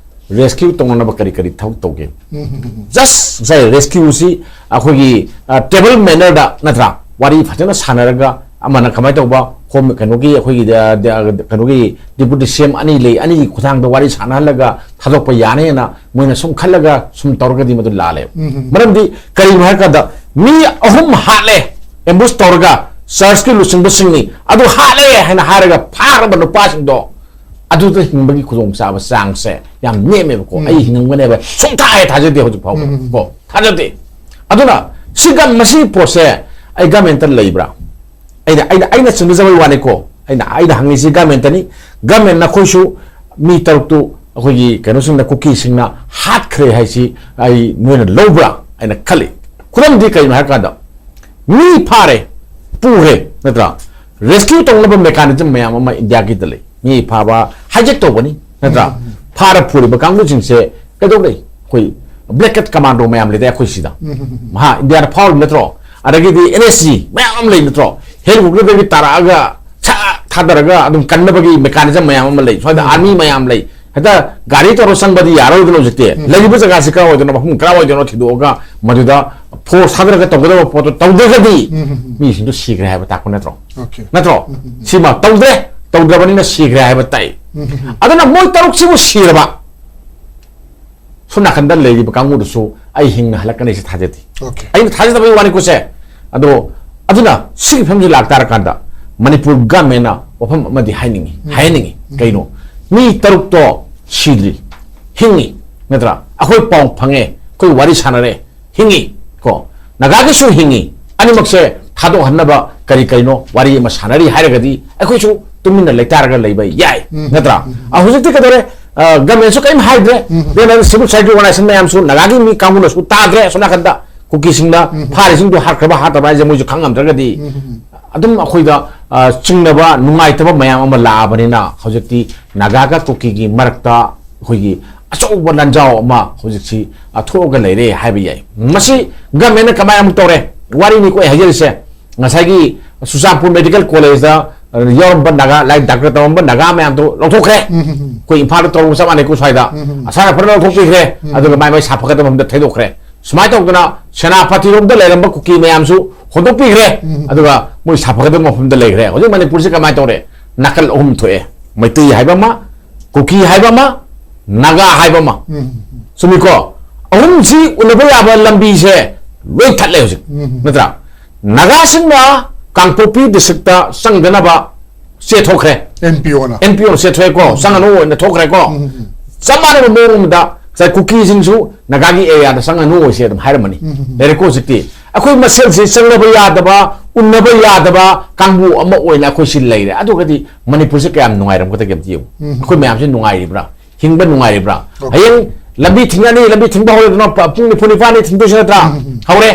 rescue ꯇꯧꯅꯅꯕ ꯀꯔꯤ ꯀꯔꯤ ꯊꯕꯛ ꯇꯧꯒꯦ? ꯎꯝ, ꯎꯝ, ꯎꯝ꯫ Just ꯉꯁꯥꯏ rescueꯁꯤ ꯑꯩꯈꯣꯏꯒꯤ, ꯑ, table mannerꯗ, ꯅꯠꯇ꯭ꯔꯥ? ꯋꯥꯔꯤ ꯐꯖꯅ ꯁꯥꯟꯅꯔꯒ ꯑꯃꯅ ꯀꯃꯥꯏꯅ ꯇꯧꯕ, ꯍꯣꯝ, ꯀꯩꯅꯣꯒꯤ, ꯑꯩꯈꯣꯏꯒꯤ, ꯑ, ꯗ-, ꯀꯩꯅꯣꯒꯤ ꯗꯤꯄ꯭ꯌꯨꯇꯤ ꯁꯤ ꯑꯦꯝ ꯑꯅꯤ ꯂꯩ, ꯑꯅꯤꯒꯤ ꯈꯨꯠꯊꯥꯡꯗ ꯋꯥꯔꯤ ꯁꯥꯟꯅꯍꯜꯂꯒ ꯊꯥꯗꯣꯛꯄ ꯌꯥꯅꯦꯅ ꯃꯣꯏꯅ ꯁꯨꯝ ꯈꯜꯂꯒ ꯁꯨꯝ ꯇꯧꯔꯒꯗꯤ ꯃꯗꯨ ꯂꯥꯜꯂꯦꯕ꯫ ꯎꯝ꯫ ꯃꯔꯝꯗꯤ ꯀꯔꯤꯒꯤꯅꯣ ꯍꯥꯏꯔ ꯀꯥꯟꯗ, ꯃꯤ ꯑꯍꯨꯝ ꯍꯥꯠꯂꯦ, ꯑꯦꯝꯕꯨꯁ ꯇꯧꯔꯒ, ꯆꯔꯆꯀꯤ ꯂꯨꯆꯤꯡꯕꯁꯤꯡꯅꯤ ꯑꯗꯨ ꯍꯥꯠꯂꯦ ꯍꯥꯏꯅ ꯍꯥꯏꯔꯒ ꯐꯥꯔꯕ ꯅꯨꯄꯥꯁꯤꯡꯗꯣ, ꯑꯗꯨꯗ ꯍꯤꯡꯕꯒꯤ ꯈꯨꯗꯣꯡꯆꯥꯕ ꯆꯥꯡꯁꯦ ꯌꯥꯝ ꯅꯦꯝꯃꯦꯕꯀꯣ꯫ ꯎꯝ꯫ ꯑꯩ ꯍꯤꯡꯉꯝꯒꯅꯦꯕ ꯁꯨꯡꯊꯥ ꯍꯦꯛ ꯊꯥꯖꯗꯦ ꯍꯧꯖꯤꯛ ꯐꯥꯎꯕ꯫ ꯎꯝ꯫ ꯀꯣ, ꯊꯥꯖꯗꯦ꯫ ꯑꯗꯨꯅ ꯁꯤꯒ, ꯃꯁꯤꯒꯤ ꯄꯣꯠꯁꯦ ꯑꯩ ꯒꯃꯦꯟꯇ ꯂꯩꯕ꯭ꯔꯥ? ꯑꯩꯅ, ꯑꯩꯅ, ꯑꯩꯅ ꯆꯤꯡꯅꯖꯕꯒꯤ ꯋꯥꯅꯤꯀꯣ꯫ ꯑꯩꯅ, ꯑꯩꯅ ꯍꯪꯉꯤꯁꯤ ꯒꯃꯦꯟꯇꯅꯤ꯫ ꯒꯃꯦꯟ ꯅꯈꯣꯏꯁꯨ ꯃꯤ ꯇꯔꯨꯛꯇꯨ ꯑꯩꯈꯣꯏꯒꯤ ꯀꯩꯅꯣꯁꯤꯡꯅ, ꯀꯨꯀꯤꯁꯤꯡꯅ ꯍꯥꯠꯈ꯭ꯔꯦ ꯍꯥꯏꯁꯤ ꯑꯩ, ꯅꯣꯏꯅ ꯂꯧꯕ꯭ꯔꯥ ꯍꯥꯏꯅ ꯈꯜꯂꯤ꯫ ꯈꯨꯗꯝꯗꯤ ꯀꯩꯅꯣ ꯍꯥꯏꯔ ꯀꯥꯟꯗ, ꯃꯤ ꯐꯥꯔꯦ, ꯄꯨꯈ꯭ꯔꯦ, ꯅꯠꯇ꯭ꯔꯥ? ꯔꯦꯁꯀ꯭ꯌꯨ ꯇꯧꯅꯕ ꯃꯦꯀꯥꯅꯤꯖꯝ ꯃꯌꯥꯝ ꯑꯃ ꯏꯟꯗꯤꯌꯥꯒꯤꯗ ꯂꯩ꯫ ꯃꯤ ꯐꯥꯕ ꯍꯥꯏꯖꯦꯛ ꯇꯧꯕꯅꯤ, ꯅꯠꯇ꯭ꯔꯥ? ꯎꯝ꯫ ꯐꯥꯔ ꯄꯨꯔꯤꯕ ꯀꯥꯡꯕꯨꯁꯤꯡꯁꯦ ꯀꯩꯗꯧꯔꯤ? ꯑꯩꯈꯣꯏ ꯕ꯭ꯂꯦꯛ ꯀꯦꯠ ꯀꯃꯥꯟꯗꯣ ꯃꯌꯥꯝ ꯂꯩꯗꯥꯏ ꯑꯩꯈꯣꯏ ꯁꯤꯗ? ꯎꯝ꯫ ꯃꯍꯥ ꯏꯟꯗꯤꯌꯥꯗ ꯐꯥꯎꯔꯤꯕ ꯅꯠꯇ꯭ꯔꯣ? ꯑꯗꯒꯤꯗꯤ ꯑꯦꯟ ꯑꯦꯁ ꯖꯤ ꯃꯌꯥꯝ ꯑꯃ ꯂꯩ ꯅꯠꯇ꯭ꯔꯣ? ꯍꯦꯂꯤꯀꯣꯞꯇꯔꯗꯒꯤ ꯇꯥꯔꯛꯑꯒ ꯁꯠ ꯊꯥꯗꯔꯒ ꯑꯗꯨꯝ ꯀꯟꯅꯕꯒꯤ ꯃꯦꯀꯥꯅꯤꯖꯝ ꯃꯌꯥꯝ ꯑꯃ ꯂꯩ꯫ ꯁ꯭ꯋꯥꯏꯗ ꯎꯝ꯫ ꯑꯥꯔꯃꯤ ꯃꯌꯥꯝ ꯂꯩ꯫ ꯍꯦꯛꯇ ꯒꯥꯔꯤ ꯇꯧꯔ ꯆꯪꯕꯗꯤ ꯌꯥꯔꯣꯏꯗꯅ ꯍꯧꯖꯤꯛꯇꯤ꯫ ꯎꯝ꯫ ꯂꯩꯔꯤꯕ ꯖꯒꯥꯁꯤ ꯀꯔꯥꯏ ꯑꯣꯏꯗꯣꯏꯅꯣ, ꯃꯐꯝ ꯀꯔꯥꯏ ꯑꯣꯏꯗꯣꯏꯅꯣ ꯊꯤꯗꯣꯛꯑꯒ ꯃꯗꯨꯗ ꯐꯣꯔꯁ ꯊꯥꯗꯔꯒ ꯇꯧꯒꯗꯕ ꯄꯣꯠꯇꯣ ꯇꯧꯗ꯭ꯔꯒꯗꯤ ꯎꯝ꯫ ꯃꯤꯁꯤꯡꯗꯣ ꯁꯤꯈ꯭ꯔꯦ ꯍꯥꯏꯕ ꯇꯥꯛꯄ ꯅꯠꯇ꯭ꯔꯣ? ꯑꯣꯀꯦ꯫ ꯅꯠꯇ꯭ꯔꯣ? ꯎꯝ꯫ ꯁꯤꯃ ꯇꯧꯗ꯭ꯔꯦ, ꯇꯧꯗ꯭ꯔꯕꯅꯤꯅ ꯁꯤꯈ꯭ꯔꯦ ꯍꯥꯏꯕ ꯇꯥꯏ꯫ ꯎꯝ꯫ ꯑꯗꯨꯅ ꯃꯣꯏ ꯇꯔꯨꯛꯁꯤꯕꯨ ꯁꯤꯔꯕ, ꯁꯣꯝ ꯅꯥꯀꯟꯗ ꯂꯩꯔꯤꯕ ꯀꯥꯡꯕꯨꯗꯨꯁꯨ ꯑꯩ ꯍꯤꯡꯅ ꯍꯜꯂꯛꯀꯅꯤ ꯁꯤ ꯊꯥꯖꯗꯦ꯫ ꯑꯣꯀꯦ꯫ ꯑꯩꯅ ꯊꯥꯖꯗꯕꯒꯤ ꯋꯥꯅꯤꯀꯣ ꯁꯦ꯫ ꯑꯗꯣ, ꯑꯗꯨꯅ ꯁꯤꯒꯤ ꯐꯤꯕꯝꯁꯤ ꯂꯥꯛꯇꯥꯔꯀꯥꯟꯗ ꯃꯅꯤꯄꯨꯔ ꯒꯃꯦꯟꯅ ꯋꯥꯐꯝ ꯑꯃꯗꯤ ꯍꯥꯏꯅꯤꯡꯉꯤ, ꯎꯝ꯫ ꯍꯥꯏꯍꯟꯅꯤꯡꯉꯤ꯫ ꯎꯝ꯫ ꯀꯩꯅꯣ? ꯃꯤ ꯇꯔꯨꯛꯇꯣ ꯁꯤꯗ꯭ꯔꯤ, ꯍꯤꯡꯉꯤ, ꯅꯠꯇ꯭ꯔꯥ? ꯑꯩꯈꯣꯏ ꯄꯥꯎ ꯐꯪꯉꯦ, ꯑꯩꯈꯣꯏ ꯋꯥꯔꯤ ꯁꯥꯟꯅꯔꯦ, ꯍꯤꯡꯉꯤ꯫ ꯀꯣ, ꯅꯥꯒꯥꯒꯤꯁꯨ ꯍꯤꯡꯉꯤ꯫ ꯑꯅꯤꯃꯛꯁꯦ ꯊꯥꯗꯣꯛꯍꯟꯅꯕ ꯀꯔꯤ ꯀꯔꯤꯅꯣ ꯋꯥꯔꯤ ꯑꯃ ꯁꯥꯟꯅꯔꯤ ꯍꯥꯏꯔꯒꯗꯤ ꯑꯩꯈꯣꯏꯁꯨ ꯇꯨꯃꯤꯟꯅ ꯂꯩꯇꯥꯔꯒ ꯂꯩꯕ ꯌꯥꯏ, ꯎꯝ꯫ ꯅꯠꯇ꯭ꯔꯥ? ꯎꯝ꯫ ꯑ, ꯍꯧꯖꯤꯛꯇꯤ ꯀꯩꯗꯧꯔꯦ? ꯑ, ꯒꯃꯦꯟꯁꯨ ꯀꯔꯤꯝ ꯍꯥꯏꯗ꯭ꯔꯦ꯫ ꯎꯝ꯫ ꯗꯦꯟ ꯁꯤꯚꯤꯜ ꯁꯣꯁꯥꯏꯇꯤ ꯑꯣꯔꯒꯅꯥꯏꯖꯦꯁꯟ ꯃꯌꯥꯝꯁꯨ, ꯅꯥꯒꯥꯒꯤ ꯃꯤ ꯀꯥꯡꯕꯨꯅꯁꯨ ꯇꯥꯗ꯭ꯔꯦ꯫ ꯑꯁꯣꯝ ꯅꯥꯀꯟꯗ ꯀꯨꯀꯤꯁꯤꯡꯅ ꯎꯝ꯫ ꯐꯥꯔꯤꯁꯤꯡꯗꯣ ꯍꯥꯠꯈ꯭ꯔꯕ ꯍꯥꯠꯇꯕ ꯍꯥꯏꯁꯦ ꯃꯣꯏꯁꯨ ꯈꯪ ꯉꯝꯗ꯭ꯔꯒꯗꯤ, ꯎꯝ꯫ ꯑꯗꯨꯝ ꯑꯩꯈꯣꯏꯗ, ꯑ, ꯆꯤꯡꯅꯕ, ꯅꯨꯡꯉꯥꯏꯇꯕ ꯃꯌꯥꯝ ꯑꯃ ꯂꯥꯛꯑꯕꯅꯤꯅ ꯍꯧꯖꯤꯛꯇꯤ ꯅꯥꯒꯥꯒ ꯀꯨꯀꯤꯒꯤ ꯃꯔꯛꯇ ꯑꯩꯈꯣꯏꯒꯤ ꯑꯆꯧꯕ ꯂꯥꯟꯖꯥꯎ ꯑꯃ ꯍꯧꯖꯤꯛꯁꯤ, ꯑ, ꯊꯣꯛꯑꯒ ꯂꯩꯔꯦ ꯍꯥꯏꯕ ꯌꯥꯏ꯫ ꯃꯁꯤ ꯒꯃꯦꯟꯅ ꯀꯃꯥꯏꯅ ꯑꯃꯨꯛ ꯇꯧꯔꯦ? ꯋꯥꯔꯤꯅꯤꯀꯣ ꯑꯩ ꯍꯥꯏꯖꯔꯤꯁꯦ꯫ ꯉꯁꯥꯏꯒꯤ ꯆꯨꯔꯆꯥꯟꯄꯨꯔ ꯃꯦꯗꯤꯀꯦꯜ ꯀꯣꯂꯦꯖꯇ, ꯑ, ꯌꯥꯎꯔꯝꯕ ꯅꯥꯒꯥ, ꯂꯥꯏꯔꯤꯛ ꯗꯥꯛꯇꯔ ꯇꯝꯃꯝꯕ ꯅꯥꯒꯥ ꯃꯌꯥꯝꯗꯣ ꯂꯧꯊꯣꯛꯈ꯭ꯔꯦ꯫ ꯎꯝ, ꯎꯝ, ꯎꯝ꯫ ꯑꯩꯈꯣꯏ ꯏꯝꯐꯥꯜꯗ ꯇꯧꯔꯝꯕ ꯆꯞ ꯃꯥꯟꯅꯩꯀꯣ ꯁ꯭ꯋꯥꯏꯗ꯫ ꯎꯝ, ꯎꯝ, ꯎꯝ꯫ ꯑꯁꯥꯅ ꯐꯖꯅ ꯂꯧꯊꯣꯛꯄꯤꯈ꯭ꯔꯦ꯫ ꯎꯝ꯫ ꯑꯗꯨꯒ ꯃꯥꯏ ꯃꯥꯏ ꯁꯥꯐꯒꯗꯕ ꯃꯐꯝꯗ ꯊꯩꯗꯣꯛꯈ꯭ꯔꯦ꯫ ꯁꯨꯃꯥꯏꯅ ꯇꯧꯗꯅ ꯁꯦꯅꯥꯄꯇꯤꯔꯣꯝꯗ ꯂꯩꯔꯝꯕ ꯀꯨꯀꯤ ꯃꯌꯥꯝꯁꯨ ꯍꯣꯟꯗꯣꯛꯄꯤꯈ꯭ꯔꯦ꯫ ꯑꯗꯨꯒ ꯃꯣꯏ ꯁꯥꯐꯒꯗꯕ ꯃꯐꯝꯗ ꯂꯩꯈ꯭ꯔꯦ꯫ ꯍꯧꯖꯤꯛ ꯃꯅꯤꯄꯨꯔꯁꯤ ꯀꯃꯥꯏꯅ ꯇꯧꯔꯦ? ꯅꯥꯀꯜ ꯑꯍꯨꯝ ꯊꯣꯛꯑꯦ: ꯃꯩꯇꯩ ꯍꯥꯏꯕ ꯑꯃ, ꯀꯨꯀꯤ ꯍꯥꯏꯕ ꯑꯃ, ꯅꯥꯒꯥ ꯍꯥꯏꯕ ꯑꯃ꯫ ꯆꯨꯝꯃꯤꯀꯣ? ꯑꯍꯨꯝꯁꯤ ꯎꯅꯕ ꯌꯥꯕ ꯂꯝꯕꯤꯁꯦ ꯂꯣꯏ ꯊꯠꯂꯦ ꯍꯧꯖꯤꯛ, ꯅꯠꯇ꯭ꯔꯥ? ꯅꯥꯒꯥꯁꯤꯡꯅ ꯀꯥꯡꯄꯣꯛꯄꯤ ꯗꯤꯁꯇ꯭ꯔꯤꯛꯇ ꯆꯪꯗꯅꯕ ꯆꯦꯊꯣꯛꯈ꯭ꯔꯦ꯫ ꯑꯦꯟ ꯄꯤ ꯑꯣꯅ꯫ ꯑꯦꯟ ꯄꯤ ꯑꯣ ꯆꯦꯊꯣꯛꯑꯦꯀꯣ, ꯆꯪꯉꯅꯨ ꯑꯣꯏꯅ ꯊꯣꯛꯈ꯭ꯔꯦꯀꯣ꯫ ꯆꯞ ꯃꯥꯟꯅꯕ ꯃꯑꯣꯡ ꯑꯃꯗ ꯉꯁꯥꯏ ꯀꯨꯀꯤꯁꯤꯡꯁꯨ ꯅꯥꯒꯥꯒꯤ ꯑꯦꯔꯤꯌꯥꯗ ꯆꯪꯉꯅꯨ ꯑꯣꯏꯁꯦ ꯑꯗꯨꯝ ꯍꯥꯏꯔꯝꯃꯅꯤ꯫ ꯂꯩꯔꯦꯀꯣ ꯍꯧꯖꯤꯛꯇꯤ꯫ ꯑꯩꯈꯣꯏ ꯃꯁꯦꯜꯁꯤ ꯆꯪꯅꯕ ꯌꯥꯗꯕ, ꯎꯟꯅꯕ ꯌꯥꯗꯕ ꯀꯥꯡꯕꯨ ꯑꯃ ꯑꯣꯏꯅ ꯑꯩꯈꯣꯏ ꯁꯤ ꯂꯩꯔꯦ꯫ ꯑꯗꯨꯒꯗꯤ ꯃꯅꯤꯄꯨꯔꯁꯦ ꯀꯌꯥꯝ ꯅꯨꯡꯉꯥꯏꯔꯝꯒꯗꯒꯦ ꯑꯝꯇ ꯌꯦꯡꯉꯨ꯫ ꯑꯩꯈꯣꯏ ꯃꯌꯥꯝꯁꯤ ꯅꯨꯡꯉꯥꯏꯔꯤꯕ꯭ꯔꯥ? ꯍꯤꯡꯕ ꯅꯨꯡꯉꯥꯏꯔꯤꯕ꯭ꯔꯥ? ꯍꯌꯦꯡ ꯂꯝꯕꯤ ꯊꯤꯡꯉꯅꯤ, ꯂꯝꯕꯤ ꯊꯤꯡꯕ ꯍꯧꯔꯦꯗꯅ, ꯄ-, ꯄꯨꯡ ꯅꯤꯐꯨ ꯅꯤꯄꯥꯟꯅꯤ ꯊꯤꯡꯗꯣꯏꯁꯤ ꯅꯠꯇ꯭ꯔꯥ? ꯍꯧꯔꯦ꯫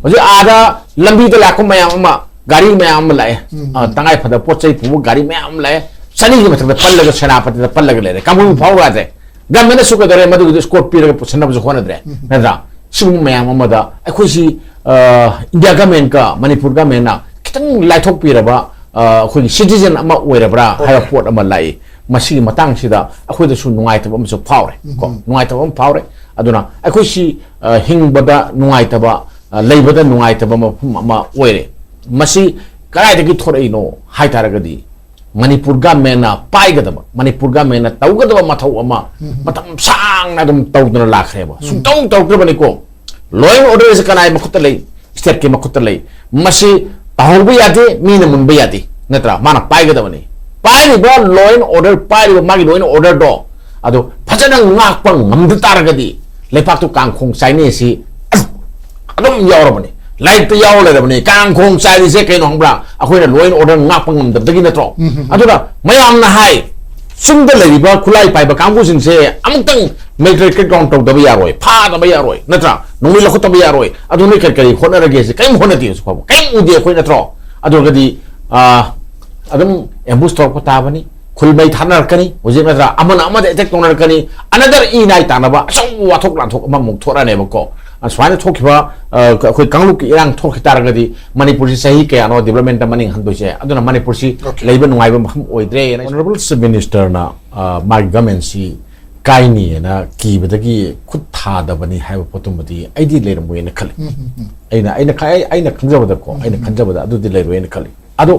ꯍꯧꯖꯤꯛ ꯑꯥꯗ ꯂꯝꯕꯤꯗ ꯂꯥꯛꯄ ꯃꯌꯥꯝ ꯑꯃ, ꯒꯥꯔꯤ ꯃꯌꯥꯝ ꯑꯃ ꯂꯥꯛꯑꯦ꯫ ꯑ, ꯇꯉꯥꯏ ꯐꯗꯕ ꯄꯣꯠ ꯆꯩ ꯄꯨꯕ ꯒꯥꯔꯤ ꯃꯌꯥꯝ ꯑꯃ ꯂꯥꯛꯑꯦ꯫ ꯆꯅꯤꯒꯤ ꯃꯊꯛꯇ ꯄꯜꯂꯒ, ꯁꯦꯅꯥꯄꯇꯤꯗ ꯄꯜꯂꯒ ꯂꯩꯔꯦ꯫ ꯀꯥꯡꯕꯨ ꯐꯥꯎ ꯌꯥꯗ꯭ꯔꯦ꯫ ꯒꯃꯦꯟꯅꯁꯨ ꯀꯩꯗꯧꯔꯦ? ꯃꯗꯨꯒꯤꯗꯨ ꯏꯁꯀꯣꯔꯠ ꯄꯤꯔꯒ ꯄꯨꯁꯟꯅꯕꯁꯨ ꯍꯣꯠꯅꯗ꯭ꯔꯦ꯫ ꯅꯠꯇ꯭ꯔꯥ? ꯁꯤꯒꯨꯝꯕ ꯃꯌꯥꯝ ꯑꯃꯗ ꯑꯩꯈꯣꯏꯁꯤ, ꯑ, ꯏꯟꯗꯤꯌꯥ ꯒꯃꯦꯟꯒ ꯃꯅꯤꯄꯨꯔ ꯒꯃꯦꯟꯅ ꯈꯤꯇꯪ ꯂꯥꯏꯊꯣꯛꯄꯤꯔꯕ, ꯑ, ꯑꯩꯈꯣꯏꯒꯤ ꯁꯤꯇꯤꯖꯟ ꯑꯃ ꯑꯣꯏꯔꯕ꯭ꯔꯥ ꯍꯥꯏꯕ ꯄꯣꯠ ꯑꯃ ꯂꯥꯛꯏ꯫ ꯃꯁꯤꯒꯤ ꯃꯇꯥꯡꯁꯤꯗ ꯑꯩꯈꯣꯏꯗꯁꯨ ꯅꯨꯡꯉꯥꯏꯇꯕ ꯑꯃꯁꯨ ꯐꯥꯎꯔꯦ ꯀꯣ꯫ ꯅꯨꯡꯉꯥꯏꯇꯕ ꯑꯃ ꯐꯥꯎꯔꯦ꯫ ꯑꯗꯨꯅ ꯑꯩꯈꯣꯏꯁꯤ, ꯑ, ꯍꯤꯡꯕꯗ ꯅꯨꯡꯉꯥꯏꯇꯕ, ꯑ, ꯂꯩꯕꯗ ꯅꯨꯡꯉꯥꯏꯇꯕ ꯃꯐꯝ ꯑꯃ ꯑꯣꯏꯔꯦ꯫ ꯃꯁꯤ ꯀꯗꯥꯏꯗꯒꯤ ꯊꯣꯔꯛꯏꯅꯣ ꯍꯥꯏ ꯇꯥꯔꯒꯗꯤ, ꯃꯅꯤꯄꯨꯔ ꯒꯃꯦꯟꯅ ꯄꯥꯏꯒꯗꯕ, ꯃꯅꯤꯄꯨꯔ ꯒꯃꯦꯟꯅ ꯇꯧꯒꯗꯕ ꯃꯊꯧ ꯑꯃ ꯃꯇꯝ ꯁꯥꯡꯅ ꯑꯗꯨꯝ ꯇꯧꯗꯨꯅ ꯂꯥꯛꯈ꯭ꯔꯦꯕ꯫ ꯁꯨꯡꯇꯧ ꯇꯧꯔꯛꯇ꯭ꯔꯕꯅꯤꯀꯣ꯫ Law and order ꯑꯁꯤ ꯀꯅꯥꯒꯤ ꯃꯈꯨꯠꯇ ꯂꯩ? State ꯀꯤ ꯃꯈꯨꯠꯇ ꯂꯩ꯫ ꯃꯁꯤ ꯇꯥꯍꯧꯕ ꯌꯥꯗꯦ, ꯃꯤꯅ ꯃꯨꯟꯕ ꯌꯥꯗꯦ, ꯅꯠꯇ꯭ꯔꯥ? ꯃꯥꯅ ꯄꯥꯏꯒꯗꯕꯅꯤ꯫ ꯄꯥꯏꯔꯤꯕ law and order, ꯄꯥꯏꯔꯤꯕ ꯃꯥꯒꯤ law and order ꯗꯣ, ꯑꯗꯨ ꯐꯖꯅ ꯉꯥꯛꯄ ꯉꯝꯗ ꯇꯥꯔꯒꯗꯤ, ꯂꯩꯄꯥꯛꯇꯨ ꯀꯥꯡꯈꯣꯡ ꯆꯥꯏꯅꯤ ꯑꯁꯤ ꯑꯗꯨꯝ ꯌꯥꯎꯔꯕꯅꯤ, ꯂꯥꯏꯔꯤꯛꯇ ꯌꯥꯎꯔ ꯂꯩꯔꯕꯅꯤ꯫ ꯀꯥꯡꯈꯣꯡ ꯆꯥꯏꯔꯤꯁꯦ ꯀꯩꯅꯣ ꯈꯪꯕ꯭ꯔꯥ? ꯑꯩꯈꯣꯏꯅ law and order ꯉꯥꯛꯄ ꯉꯝꯗꯕꯗꯒꯤ ꯅꯠꯇ꯭ꯔꯣ? ꯑꯗꯨꯅ ꯃꯌꯥꯝꯅ ꯍꯥꯏ, ꯆꯤꯡꯗ ꯂꯩꯔꯤꯕ ꯈꯨꯠꯂꯥꯏ ꯄꯥꯏꯕ ꯀꯥꯡꯕꯨꯁꯤꯡꯁꯦ ꯑꯃꯨꯛꯇꯪ military crackdown ꯇꯧꯗꯕ ꯌꯥꯔꯣꯏ, ꯐꯥꯗꯕ ꯌꯥꯔꯣꯏ, ꯅꯠꯇ꯭ꯔꯥ? ꯅꯣꯡꯃꯩ ꯂꯧꯈꯠꯇꯕ ꯌꯥꯔꯣꯏ꯫ ꯑꯗꯨ ꯅꯣꯏ ꯀꯔꯤ ꯀꯔꯤ ꯍꯣꯠꯅꯔꯒꯦ? ꯁꯤ ꯀꯔꯤꯝ ꯍꯣꯠꯅꯗꯦ ꯍꯧꯖꯤꯛ ꯐꯥꯎꯕ, ꯀꯔꯤꯝ ꯎꯗꯦ ꯑꯩꯈꯣꯏ, ꯅꯠꯇ꯭ꯔꯣ? ꯑꯗꯨ ꯑꯣꯏꯔꯒꯗꯤ, ꯑꯥ, ꯑꯗꯨꯝ ambush ꯇꯧꯔꯛꯄ ꯇꯥꯕꯅꯤ, ꯈꯨꯜ ꯃꯩ ꯊꯥꯅꯔꯛꯀꯅꯤ ꯍꯧꯖꯤꯛ, ꯅꯠꯇ꯭ꯔꯥ? ꯑꯃꯅ ꯑꯃꯗ attack ꯇꯧꯅꯔꯛꯀꯅꯤ, another ꯏ ꯅꯥꯏ ꯇꯥꯅꯕ ꯑꯆꯧꯕ ꯋꯥꯊꯣꯛ ꯂꯥꯟꯊꯣꯛ ꯑꯃꯃꯨꯛ ꯊꯣꯛꯂꯛꯑꯅꯦꯕꯀꯣ꯫ ꯑ, ꯁꯨꯃꯥꯏꯅ ꯊꯣꯛꯈꯤꯕ, ꯑ, ꯑꯩꯈꯣꯏ ꯀꯥꯡꯂꯨꯞꯀꯤ ꯏꯔꯥꯡ ꯊꯣꯛꯈꯤ ꯇꯥꯔꯒꯗꯤ ꯃꯅꯤꯄꯨꯔꯁꯤ ꯆꯍꯤ ꯀꯌꯥꯅꯣ development ꯇ ꯃꯅꯤꯡ ꯍꯟꯗꯣꯏꯁꯦ? ꯑꯗꯨꯅ ꯃꯅꯤꯄꯨꯔꯁꯤ Okay. ꯂꯩꯕ ꯅꯨꯡꯉꯥꯏꯕ ꯃꯐꯝ ꯑꯣꯏꯗ꯭ꯔꯦꯅ Honourable Chief Minister ꯅ, ꯑ, ꯃꯥꯒꯤ government ꯁꯤ ꯀꯥꯏꯅꯤꯅ ꯀꯤꯕꯗꯒꯤ ꯈꯨꯠ ꯊꯥꯗꯕꯅꯤ ꯍꯥꯏꯕ ꯄꯣꯠꯇꯨꯃꯗꯤ ꯑꯩꯗꯤ ꯂꯩꯔꯝꯃꯣꯏꯅ ꯈꯜꯂꯤ꯫ ꯑꯩꯅ ꯑꯩꯅ ꯈ- ꯑꯩ- ꯑꯩꯅ ꯈꯟꯖꯕꯗꯀꯣ, ꯑꯩꯅ ꯈꯟꯖꯕꯗ ꯑꯗꯨꯗꯤ ꯂꯩꯔꯣꯏꯅ ꯈꯜꯂꯤ꯫ ꯑꯗꯣ,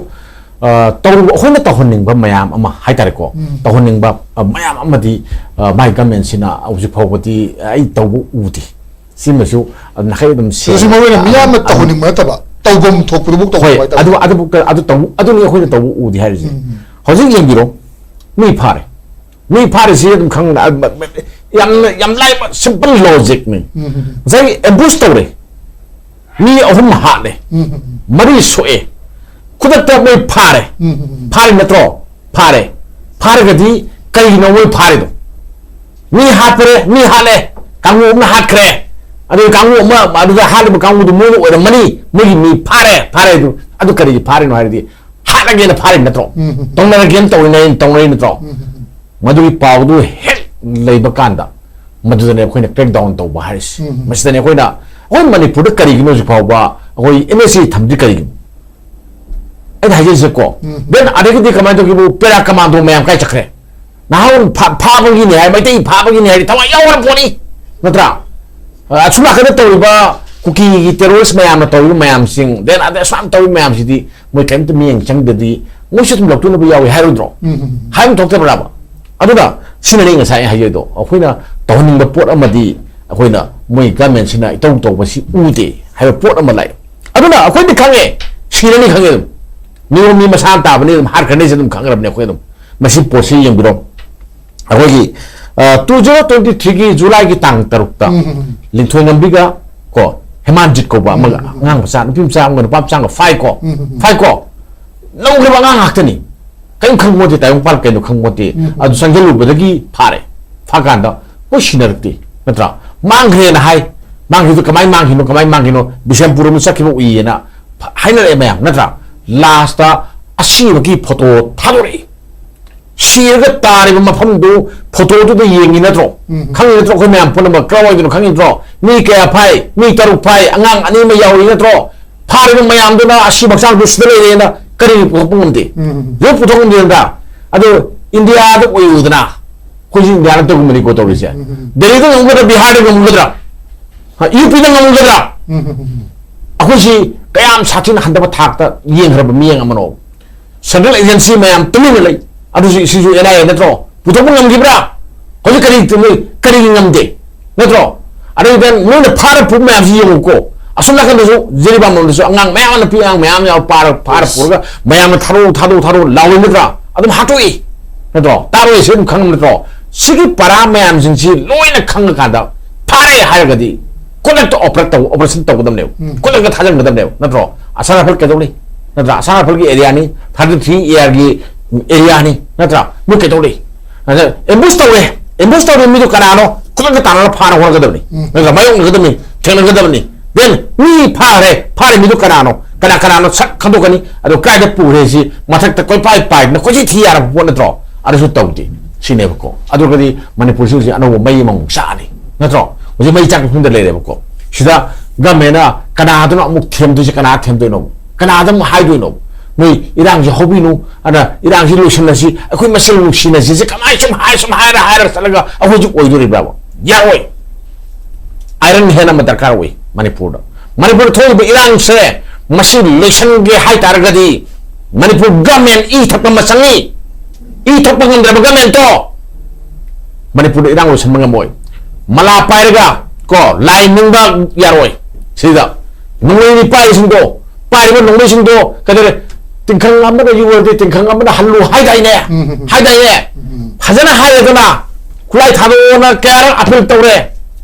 ꯑ, ꯇꯧꯔꯨ ꯑꯩꯈꯣꯏꯅ ꯇꯧꯍꯟꯅꯤꯡꯕ ꯃꯌꯥꯝ ꯑꯃ ꯍꯥꯏꯇꯥꯔꯦꯀꯣ, ꯇꯧꯍꯟꯅꯤꯡꯕ, ꯑ, ꯃꯌꯥꯝ ꯑꯃꯗꯤ, ꯑ, ꯃꯥꯏ ꯒꯃꯦꯟꯁꯤꯅ ꯍꯧꯖꯤꯛ ꯐꯥꯎꯕꯗꯤ ꯑꯩ ꯇꯧꯕ ꯎꯗꯦ꯫ ꯁꯤꯃꯁꯨ ꯑꯗꯨꯝ ꯅꯥꯈꯩ ꯑꯗꯨꯝ ꯁꯤꯗꯁꯨ ꯁꯦꯡꯅ, ꯃꯔꯨ ꯑꯣꯏꯅ ꯃꯤꯌꯥꯝꯅ ꯑ, ꯇꯧꯍꯟꯅꯤꯡꯕ ꯅꯠꯇꯕ, ꯇꯧꯐꯝ ꯊꯣꯛꯄꯗꯨꯕꯨ ꯍꯣꯏ, ꯇꯧꯍꯟꯅꯤꯡꯕ ꯍꯥꯏꯇꯥꯔꯦ꯫ ꯑꯗꯨ ꯑꯗꯨꯕꯨ ꯑꯗꯨ ꯇꯧ ꯑꯗꯨꯅꯤ ꯑꯩꯈꯣꯏꯅ ꯇꯧꯕ ꯎꯗꯦ ꯍꯥꯏꯔꯤꯁꯦ꯫ ꯍꯧꯖꯤꯛ ꯌꯦꯡꯕꯤꯔꯣ, ꯃꯤ ꯐꯥꯔꯦ꯫ ꯃꯤ ꯐꯥꯔꯤꯁꯤ ꯑꯗꯨꯝ ꯈꯪꯅ, ꯑ, ꯃ- ꯃ- ꯌꯥꯝꯅ, ꯌꯥꯝ ꯂꯥꯏꯕ simple logicꯅꯤ꯫ ꯉꯁꯥꯏꯒꯤ ambush ꯇꯧꯔꯦ, ꯃꯤ ꯑꯍꯨꯝ ꯍꯥꯠꯂꯦ, ꯃꯔꯤ ꯁꯣꯛꯑꯦ, ꯈꯨꯗꯛꯇ ꯃꯣꯏ ꯐꯥꯔꯦ꯫ ꯐꯥꯔꯤ ꯅꯠꯇ꯭ꯔꯣ? ꯐꯥꯔꯦ꯫ ꯐꯥꯔꯒꯗꯤ ꯀꯔꯤꯒꯤꯅꯣ ꯃꯣꯏ ꯐꯥꯔꯤꯗꯣ? ꯃꯤ ꯍꯥꯠꯄꯔꯦ, ꯃꯤ ꯍꯥꯠꯂꯦ, ꯀꯥꯡꯕꯨ ꯑꯃꯅ ꯍꯥꯠꯈ꯭ꯔꯦ, ꯑꯗꯨꯒ ꯀꯥꯡꯕꯨ ꯑꯃ, ꯑꯗꯨꯗ ꯍꯥꯠꯂꯤꯕ ꯀꯥꯡꯕꯨꯗꯨ ꯃꯣꯏꯅ ꯑꯣꯏꯔꯝꯃꯅꯤ꯫ ꯃꯣꯏꯒꯤ ꯃꯤ ꯐꯥꯔꯦ, ꯐꯥꯔꯦ꯫ ꯑꯗꯨ, ꯑꯗꯨ ꯀꯔꯤꯒꯤ ꯐꯥꯔꯤꯅꯣ ꯍꯥꯏꯔꯗꯤ, ꯍꯥꯠꯂꯒꯦꯅ ꯐꯥꯔꯤ ꯅꯠꯇ꯭ꯔꯣ? ꯇꯧꯅꯔꯒꯦꯅ ꯇꯧꯔꯤꯅꯦ, ꯇꯧꯅꯔꯤ ꯅꯠꯇ꯭ꯔꯣ? ꯃꯗꯨꯒꯤ ꯄꯥꯎꯗꯨ ꯍꯦꯛ ꯂꯩꯕ ꯀꯥꯟꯗ, ꯃꯗꯨꯗꯅꯦ ꯑꯩꯈꯣꯏꯅ crackdown ꯇꯧꯕ ꯍꯥꯏꯔꯤꯁꯤ꯫ ꯃꯁꯤꯗꯅꯦ ꯑꯩꯈꯣꯏꯅ, ꯑꯩꯈꯣꯏ ꯃꯅꯤꯄꯨꯔꯗ ꯀꯔꯤꯒꯤꯅꯣ ꯍꯧꯖꯤꯛ ꯐꯥꯎꯕ ꯑꯩꯈꯣꯏ NSA ꯊꯝꯗ꯭ꯔꯤ ꯀꯔꯤꯒꯤꯅꯣ? ꯑꯩꯅ ꯍꯥꯏꯖꯩꯁꯦꯀꯣ꯫ Then ꯑꯗꯒꯤꯗꯤ ꯀꯃꯥꯏꯅ ꯇꯧꯒꯦꯕꯨ, ꯄꯦꯔꯥ ꯀꯃꯥꯟꯗꯣ ꯃꯌꯥꯝ ꯀꯥꯏ ꯆꯠꯈ꯭ꯔꯦ? ꯅꯍꯥꯟ ꯐꯥ- ꯐꯥꯕꯒꯤꯅꯦ ꯍꯥꯏ, ꯃꯩꯇꯩ ꯐꯥꯕꯒꯤꯅꯦ ꯍꯥꯏꯗꯤ ꯊꯋꯥꯏ ꯌꯥꯎꯔ ꯄꯣꯠꯅꯤ, ꯅꯠꯇ꯭ꯔꯥ? ꯑ, ꯑꯁꯨꯝ ꯅꯥꯀꯟꯗ ꯇꯧꯔꯤꯕ ꯀꯨꯀꯤꯒꯤ terrorist ꯃꯌꯥꯝꯅ ꯇꯧꯔꯤꯕ ꯃꯌꯥꯝꯁꯤꯡ, then ꯑꯗꯩ ꯑꯁꯨꯃꯥꯏꯅ ꯇꯧꯔꯤꯕ ꯃꯌꯥꯝꯁꯤꯗꯤ ꯃꯣꯏ ꯀꯔꯤꯝꯇ ꯃꯤꯠꯌꯦꯡ ꯆꯪꯗꯗꯤ ꯃꯣꯏꯁꯨ ꯑꯗꯨꯝ ꯂꯧꯊꯣꯛꯅꯕ ꯌꯥꯎꯏ ꯍꯥꯏꯔꯣꯏꯗ꯭ꯔꯣ? ꯍꯥꯏꯕ ꯊꯣꯛꯇꯕ꯭ꯔꯥꯕ? ꯑꯗꯨꯅ ꯁꯤꯅꯅꯤ ꯉꯁꯥꯏ ꯑꯩ ꯍꯥꯏꯖꯩꯗꯣ, ꯑꯩꯈꯣꯏꯅ ꯇꯧꯍꯟꯅꯤꯡꯕ ꯄꯣꯠ ꯑꯃꯗꯤ ꯑꯩꯈꯣꯏꯅ, ꯃꯣꯏ governmentꯁꯤꯅ ꯏꯇꯧ ꯇꯧꯕꯁꯤ ꯎꯗꯦ ꯍꯥꯏꯕ ꯄꯣꯠ ꯑꯃ ꯂꯥꯛꯑꯦ꯫ ꯑꯗꯨꯅ ꯑꯩꯈꯣꯏꯗꯤ ꯈꯪꯉꯦ, ꯁꯤꯔꯅꯤ ꯈꯪꯉꯦ ꯑꯗꯨꯝ꯫ ꯃꯤꯑꯣ ꯃꯤ ꯃꯁꯥꯅ ꯇꯥꯕꯅꯤ, ꯑꯗꯨꯝ ꯍꯥꯠꯈ꯭ꯔꯅꯤꯁꯦ ꯑꯗꯨꯝ ꯈꯪꯈ꯭ꯔꯕꯅꯤ ꯑꯩꯈꯣꯏ ꯑꯗꯨꯝ꯫ ꯃꯁꯤ ꯄꯣꯠꯁꯤ ꯌꯦꯡꯕꯤꯔꯣ꯫ ꯑꯩꯈꯣꯏꯒꯤ, ꯑ, two zero twenty threeꯒꯤ Julyꯒꯤ ꯇꯥꯡ ꯇꯔꯨꯛꯇ ꯎꯝ, ꯎꯝ, ꯎꯝ꯫ ꯂꯤꯡꯊꯣꯏ ꯉꯝꯕꯤꯒ ꯀꯣ ꯍꯦꯃꯥꯟꯖꯤꯠ ꯀꯧꯕ ꯑꯃꯒ, ꯎꯝ, ꯎꯝ, ꯎꯝ꯫ ꯑꯉꯥꯡ ꯃꯆꯥ, ꯅꯨꯄꯤ ꯃꯆꯥ ꯑꯃꯒ ꯅꯨꯄꯥ ꯃꯆꯥ ꯑꯃꯒ ꯐꯥꯏꯀꯣ꯫ ꯎꯝ, ꯎꯝ, ꯎꯝ꯫ ꯐꯥꯏꯀꯣ꯫ ꯂꯧꯈ꯭ꯔꯕ ꯑꯉꯥꯡ ꯉꯥꯛꯇꯅꯤ꯫ ꯀꯔꯤꯝ ꯈꯪꯕ ꯅꯠꯇꯦ, ꯇꯥꯏꯕꯪꯄꯥꯟ ꯀꯩꯅꯣ ꯈꯪꯕ ꯅꯠꯇꯦ꯫ ꯎꯝ, ꯎꯝ꯫ ꯑꯗꯨ ꯆꯪꯁꯤꯜꯂꯨꯕꯗꯒꯤ ꯐꯥꯔꯦ꯫ ꯐꯥꯀꯥꯟꯗ ꯃꯣꯏ ꯁꯤꯟꯅꯔꯛꯇꯦ, ꯅꯠꯇ꯭ꯔꯥ? ꯃꯥꯡꯈ꯭ꯔꯦꯅ ꯍꯥꯏ꯫ ꯃꯥꯡꯈ꯭ꯔꯤꯗꯨ ꯀꯃꯥꯏꯅ ꯃꯥꯡꯈꯤꯅꯣ, ꯀꯃꯥꯏꯅ ꯃꯥꯡꯈꯤꯅꯣ? ꯕꯤꯁꯦꯝꯄꯨꯔ ꯑꯃ ꯆꯠꯈꯤꯕ ꯎꯏꯌꯦꯅ ꯐ- ꯍꯥꯏꯅꯔꯛꯑꯦ ꯃꯌꯥꯝ, ꯅꯠꯇ꯭ꯔꯥ? Lastꯇ ꯑꯁꯤꯕꯒꯤ photo ꯊꯥꯗꯣꯔꯛꯏ꯫ ꯁꯤꯔꯒ ꯇꯥꯔꯤꯕ ꯃꯐꯝꯗꯨ photoꯗꯨꯗ ꯌꯦꯡꯉꯤ ꯅꯠꯇ꯭ꯔꯣ? ꯎꯝ꯫ ꯈꯪꯉꯤ ꯅꯠꯇ꯭ꯔꯣ? ꯑꯩꯈꯣꯏ ꯃꯌꯥꯝ ꯄꯨꯝꯅꯃꯛ ꯀꯔꯝꯍꯥꯏꯗꯅꯣ ꯈꯪꯉꯤ ꯅꯠꯇ꯭ꯔꯣ? ꯃꯤ ꯀꯌꯥ ꯐꯥꯏ? ꯃꯤ ꯇꯔꯨꯛ ꯐꯥꯏ, ꯑꯉꯥꯡ ꯑꯅꯤ ꯑꯃ ꯌꯥꯎꯔꯤ ꯅꯠꯇ꯭ꯔꯣ? ꯐꯥꯔꯤꯕ ꯃꯌꯥꯝꯗꯨꯅ ꯑꯁꯤꯕ ꯍꯛꯆꯥꯡꯗꯨ ꯁꯤꯗ ꯂꯩꯔꯦꯅ ꯀꯔꯤ ꯄꯨꯊꯣꯛꯄ ꯉꯝꯗꯦ? ꯎꯝ꯫ ꯂꯣꯏ ꯄꯨꯊꯣꯛ ꯉꯝꯗꯦ ꯅꯠꯇ꯭ꯔꯥ? ꯑꯗꯣ ꯏꯟꯗꯤꯌꯥꯗ ꯑꯣꯏꯔꯨꯗꯅ ꯑꯩꯈꯣꯏꯁꯤ ꯏꯟꯗꯤꯌꯥ ꯅꯠꯇꯕꯒꯨꯝꯕꯅꯤꯀꯣ ꯇꯧꯔꯤꯁꯦ꯫ ꯗꯦꯜꯂꯤꯗ ꯉꯝꯒꯗ꯭ꯔꯥ, ꯕꯤꯍꯥꯔꯗ ꯉꯝꯒꯗ꯭ꯔꯥ, ꯌꯨ ꯄꯤꯗ ꯉꯝꯒꯗ꯭ꯔꯥ? ꯑꯩꯈꯣꯏꯁꯤ ꯀꯌꯥꯝ ꯁꯥꯊꯤꯅ ꯍꯟꯊꯕ ꯊꯥꯛꯇ ꯌꯦꯡꯈ꯭ꯔꯕ ꯃꯤꯠꯌꯦꯡ ꯑꯃꯅꯣ? ꯁꯦꯟꯇ꯭ꯔꯦꯜ ꯑꯦꯖꯦꯟꯁꯤ ꯃꯌꯥꯝ ꯇꯨꯃꯤꯟꯅ ꯂꯩ꯫ ꯑꯗꯨꯁꯨ ꯁꯤꯁꯨ ꯑꯦꯟ ꯑꯥꯏ ꯑꯦ ꯅꯠꯇ꯭ꯔꯣ? ꯄꯨꯊꯣꯛꯄ ꯉꯝꯈꯤꯕ꯭ꯔꯥ? ꯍꯧꯖꯤꯛ ꯀꯔꯤ ꯇꯧꯅꯤ? ꯀꯔꯤꯒꯤ ꯉꯝꯗꯦ? ꯅꯠꯇ꯭ꯔꯣ? ꯑꯗꯩꯗ ꯅꯣꯏꯅ ꯐꯥꯔ ꯄꯨꯕ ꯃꯌꯥꯝꯁꯤ ꯌꯦꯡꯉꯨꯀꯣ꯫ ꯑꯁꯣꯝ ꯅꯥꯀꯟꯗꯁꯨ ꯖꯤꯔꯤꯕꯥꯝ ꯂꯣꯝꯗꯁꯨ ꯑꯉꯥꯡ ꯃꯌꯥꯝ, ꯅꯨꯄꯤ ꯑꯉꯥꯡ ꯃꯌꯥꯝ ꯌꯥꯎ ꯐꯥꯔ, ꯐꯥꯔ ꯄꯨꯔꯒ ꯃꯌꯥꯝꯅ "ꯊꯥꯗꯣꯛꯎ, ꯊꯥꯗꯣꯛꯎ, ꯊꯥꯗꯣꯛꯎ" ꯂꯥꯎꯏ ꯅꯠꯇ꯭ꯔꯥ? ꯑꯗꯨꯝ ꯍꯥꯠꯇꯣꯛꯏ ꯅꯠꯇ꯭ꯔꯣ? ꯇꯥꯔꯣꯏꯁꯦ ꯑꯗꯨꯝ ꯈꯪꯉꯝ ꯅꯠꯇ꯭ꯔꯣ? ꯁꯤꯒꯤ ꯄꯔꯥ ꯃꯌꯥꯝꯁꯤꯡꯁꯤ ꯂꯣꯏꯅ ꯈꯪꯉꯀꯥꯟꯗ ꯐꯥꯔꯦ ꯍꯥꯏꯔꯒꯗꯤ ꯈꯨꯗꯛꯇ ꯑꯣꯄꯔꯦꯠ ꯇꯧ, ꯑꯣꯄꯔꯦꯁꯟ ꯇꯧꯒꯗꯕꯅꯦꯕ꯫ ꯎꯝ꯫ ꯈꯨꯗꯛꯇ ꯊꯥꯖꯤꯟꯒꯗꯕꯅꯦꯕ ꯅꯠꯇ꯭ꯔꯣ? ꯑꯁꯥꯟ ꯔꯥꯏꯐꯜ ꯀꯩꯗꯧꯔꯤ? ꯅꯠꯇ꯭ꯔꯥ? ꯑꯁꯥꯟ ꯔꯥꯏꯐꯜꯒꯤ ꯑꯦꯔꯤꯌꯥꯅꯤ, ꯊꯥꯔꯇꯤ ꯊ꯭ꯔꯤ ꯑꯦ ꯑꯥꯔꯒꯤ ꯑꯦꯔꯤꯌꯥꯅꯤ ꯅꯠꯇ꯭ꯔꯥ? ꯃꯣꯏ ꯀꯩꯗꯧꯔꯤ? ꯑꯗ ꯑꯦꯝꯕꯨꯁ ꯇꯧꯔꯦ, ꯑꯦꯝꯕꯨꯁ ꯇꯧꯔꯦ, ꯃꯤꯗꯣ ꯀꯅꯥꯅꯣ? ꯈꯨꯗꯛꯇ ꯇꯥꯟꯅꯔ ꯐꯥꯅ ꯍꯣꯠꯅꯒꯗꯕꯅꯤ꯫ ꯎꯝ꯫ ꯅꯠꯇ꯭ꯔꯥ? ꯃꯥꯌꯣꯛꯅꯒꯗꯕꯅꯤ, ꯊꯦꯡꯅꯒꯗꯕꯅꯤ꯫ ꯗꯦꯟ ꯃꯤ ꯐꯥꯈ꯭ꯔꯦ, ꯐꯥꯔꯤ ꯃꯤꯗꯣ ꯀꯅꯥꯅꯣ? ꯀꯅꯥ ꯀꯅꯥꯅꯣ ꯁꯛ ꯈꯪꯗꯣꯛꯀꯅꯤ꯫ ꯑꯗꯣ ꯀꯥꯏꯗ ꯄꯨꯈ꯭ꯔꯦ? ꯁꯤ ꯃꯊꯛꯇ ꯀꯣꯏꯄꯥꯏ ꯄꯥꯏꯗꯅ ꯀꯣꯏꯊꯤ ꯊꯤ ꯌꯥꯔꯕ ꯄꯣꯠ ꯅꯠꯇ꯭ꯔꯣ? ꯑꯗꯨꯁꯨ ꯇꯧꯗꯦ꯫ ꯁꯤꯅꯦꯕꯀꯣ꯫ ꯑꯗꯨꯒꯗꯤ ꯃꯅꯤꯄꯨꯔꯁꯤ ꯍꯧꯖꯤꯛ ꯑꯅꯧꯕ ꯃꯩ ꯑꯃꯃꯨꯛ ꯆꯥꯛꯑꯅꯤ ꯅꯠꯇ꯭ꯔꯣ? ꯍꯧꯖꯤꯛ ꯃꯩ ꯆꯥꯛꯄ ꯐꯤꯕꯝꯗ ꯂꯩꯔꯦꯕꯀꯣ꯫ ꯁꯤꯗ ꯒꯃꯦꯟꯅ ꯀꯅꯥꯗꯅꯣ ꯑꯃꯨꯛ ꯊꯦꯝꯗꯣꯏꯁꯦ? ꯀꯅꯥ ꯊꯦꯝꯗꯣꯏꯅꯣ? ꯀꯅꯥꯗ ꯑꯃꯨꯛ ꯍꯥꯏꯗꯣꯏꯅꯣ? ꯅꯣꯏ ꯏꯔꯥꯡꯁꯦ ꯍꯧꯕꯤꯅꯨ, ꯑꯗ ꯏꯔꯥꯡꯁꯤ ꯂꯣꯏꯁꯤꯟꯅꯁꯤ, ꯑꯩꯈꯣꯏ ꯃꯁꯦꯜ ꯅꯨꯡꯁꯤꯅꯁꯤ, ꯁꯤ ꯀꯃꯥꯏ ꯁꯨꯝ ꯍꯥꯏ, ꯁꯨꯝ ꯍꯥꯏꯔ ꯍꯥꯏꯔ ꯆꯠꯂꯒ ꯑꯩꯈꯣꯏꯁꯨ ꯑꯣꯏꯗꯣꯔꯤꯕ꯭ꯔꯥꯕ? ꯌꯥꯔꯣꯏ꯫ ꯑꯥꯏꯔꯟ ꯍꯦꯟ ꯑꯃ ꯗꯔꯀꯥꯔ ꯑꯣꯏ ꯃꯅꯤꯄꯨꯔꯗ꯫ ꯃꯅꯤꯄꯨꯔꯗ ꯊꯣꯛꯏꯕ ꯏꯔꯥꯡꯁꯦ ꯃꯁꯤ ꯂꯣꯏꯁꯟꯒꯦ ꯍꯥꯏꯇꯥꯔꯒꯗꯤ ꯃꯅꯤꯄꯨꯔ ꯒꯃꯦꯟ ꯏ ꯊꯛꯄ ꯑꯃ ꯆꯪꯉꯤ꯫ ꯏ ꯊꯛꯄ ꯉꯝꯗ꯭ꯔꯕ ꯒꯃꯦꯟꯗꯣ ꯃꯅꯤꯄꯨꯔꯗ ꯏꯔꯥꯡ ꯂꯣꯏꯁꯟꯕ ꯉꯝꯃꯣꯏ꯫ ꯃꯂꯥ ꯄꯥꯏꯔꯒ ꯀꯣ ꯂꯥꯏ ꯅꯤꯡꯕ ꯌꯥꯔꯣꯏ꯫ ꯁꯤꯗ ꯅꯣꯡꯃꯩ ꯄꯥꯏꯔꯤꯁꯤꯡꯗꯣ, ꯄꯥꯏꯔꯤꯕ ꯅꯣꯡꯃꯩꯁꯤꯡꯗꯣ ꯀꯩꯗꯧꯔꯦ? ꯇꯤꯡꯈꯪ ꯑꯃꯗ ꯌꯨꯔꯗꯤ ꯇꯤꯡꯈꯪ ꯑꯃꯗ ꯍꯜꯂꯨ ꯍꯥꯏꯗꯥꯏꯅꯦ? ꯎꯝ꯫ ꯍꯥꯏꯗꯥꯏꯅꯦ? ꯎꯝ꯫ ꯐꯖꯅ ꯍꯥꯏꯔꯦꯗꯅ, ꯈꯨꯠꯂꯥꯏ ꯊꯥꯗꯣꯛꯑꯣꯅ ꯀꯌꯥꯔꯛ ꯑꯄꯤꯜ ꯇꯧꯔꯦ,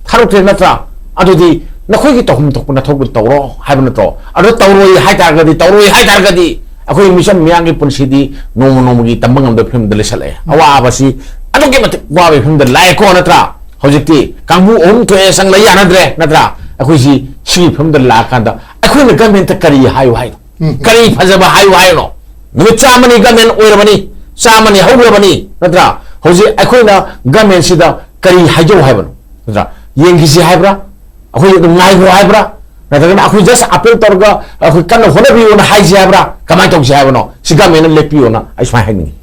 ꯊꯥꯗꯣꯛꯇ꯭ꯔꯦ ꯅꯠꯇ꯭ꯔꯥ? ꯑꯗꯨꯗꯤ ꯅꯈꯣꯏꯒꯤ ꯇꯧꯐꯝ ꯊꯣꯛꯄ ꯅꯊꯧꯗꯣ ꯇꯧꯔꯣ ꯍꯥꯏꯕ ꯅꯠꯇ꯭ꯔꯣ? ꯑꯗꯣ ꯇꯧꯔꯣꯏ ꯍꯥꯏꯇꯥꯔꯒꯗꯤ, ꯇꯧꯔꯣꯏ ꯍꯥꯏꯇꯥꯔꯒꯗꯤ ꯑꯩꯈꯣꯏ ꯃꯤꯆꯝ ꯃꯤꯌꯥꯝꯒꯤ ꯄꯨꯟꯁꯤꯗꯤ ꯅꯣꯡꯃ ꯅꯣꯡꯃꯒꯤ ꯇꯝꯕ ꯉꯝꯗꯕ ꯐꯤꯕꯝꯗ ꯂꯩꯁꯜꯂꯛꯑꯦ꯫ ꯑꯋꯥꯕꯁꯤ ꯑꯗꯨꯛꯀꯤ ꯃꯇꯤꯛ ꯋꯥꯕꯒꯤ ꯐꯤꯕꯝꯗ ꯂꯥꯛꯑꯦꯀꯣ ꯅꯠꯇ꯭ꯔꯥ? ꯍꯧꯖꯤꯛꯇꯤ ꯀꯥꯡꯕꯨ ꯑꯍꯨꯝ ꯊꯣꯛꯑꯦ, ꯆꯪꯂ ꯌꯥꯅꯗ꯭ꯔꯦ ꯅꯠꯇ꯭ꯔꯥ? ꯑꯩꯈꯣꯏꯁꯤ ꯁꯤꯒꯤ ꯐꯤꯕꯝꯗ ꯂꯥꯛꯑꯀꯥꯟꯗ ꯑꯩꯈꯣꯏꯅ ꯒꯃꯦꯟꯇ ꯀꯔꯤ ꯍꯥꯏꯌꯨ ꯍꯥꯏꯅꯣ? ꯎꯝ꯫ ꯀꯔꯤ ꯐꯖꯕ ꯍꯥꯏꯌꯨ ꯍꯥꯏꯅꯣ? ꯅꯨꯃꯤꯠ ꯆꯥꯝꯃꯅꯤ ꯒꯃꯦꯟ ꯑꯣꯏꯔꯕꯅꯤ, ꯆꯥꯝꯃꯅꯤ ꯍꯧꯈ꯭ꯔꯕꯅꯤ ꯅꯠꯇ꯭ꯔꯥ? ꯍꯧꯖꯤꯛ ꯑꯩꯈꯣꯏꯅ ꯒꯃꯦꯟꯁꯤꯗ ꯀꯔꯤ ꯍꯥꯏꯖꯧ ꯍꯥꯏꯕꯅꯣ ꯅꯠꯇ꯭ꯔꯥ? ꯌꯦꯡꯈꯤꯁꯤ ꯍꯥꯏꯕ꯭ꯔꯥ? ꯑꯩꯈꯣꯏ ꯑꯗꯨꯝ ꯉꯥꯏꯈꯣ ꯍꯥꯏꯕ꯭ꯔꯥ? ꯅꯠꯇ꯭ꯔꯒꯅ ꯑꯩꯈꯣꯏ ꯖꯁ ꯑꯄꯤꯜ ꯇꯧꯔꯒ ꯑꯩꯈꯣꯏ ꯀꯟꯅ ꯍꯣꯠꯅꯕꯤꯌꯣꯅ ꯍꯥꯏꯁꯤ ꯍꯥꯏꯕ꯭ꯔꯥ? ꯀꯃꯥꯏꯅ ꯇꯧꯁꯤ ꯍꯥꯏꯕꯅꯣ? ꯁꯤ ꯒꯃꯦꯟꯅ ꯂꯦꯞꯄꯤꯌꯣꯅ ꯑꯩ ꯁꯨꯃꯥꯏꯅ ꯍꯥꯏꯅꯤꯡꯉꯤ꯫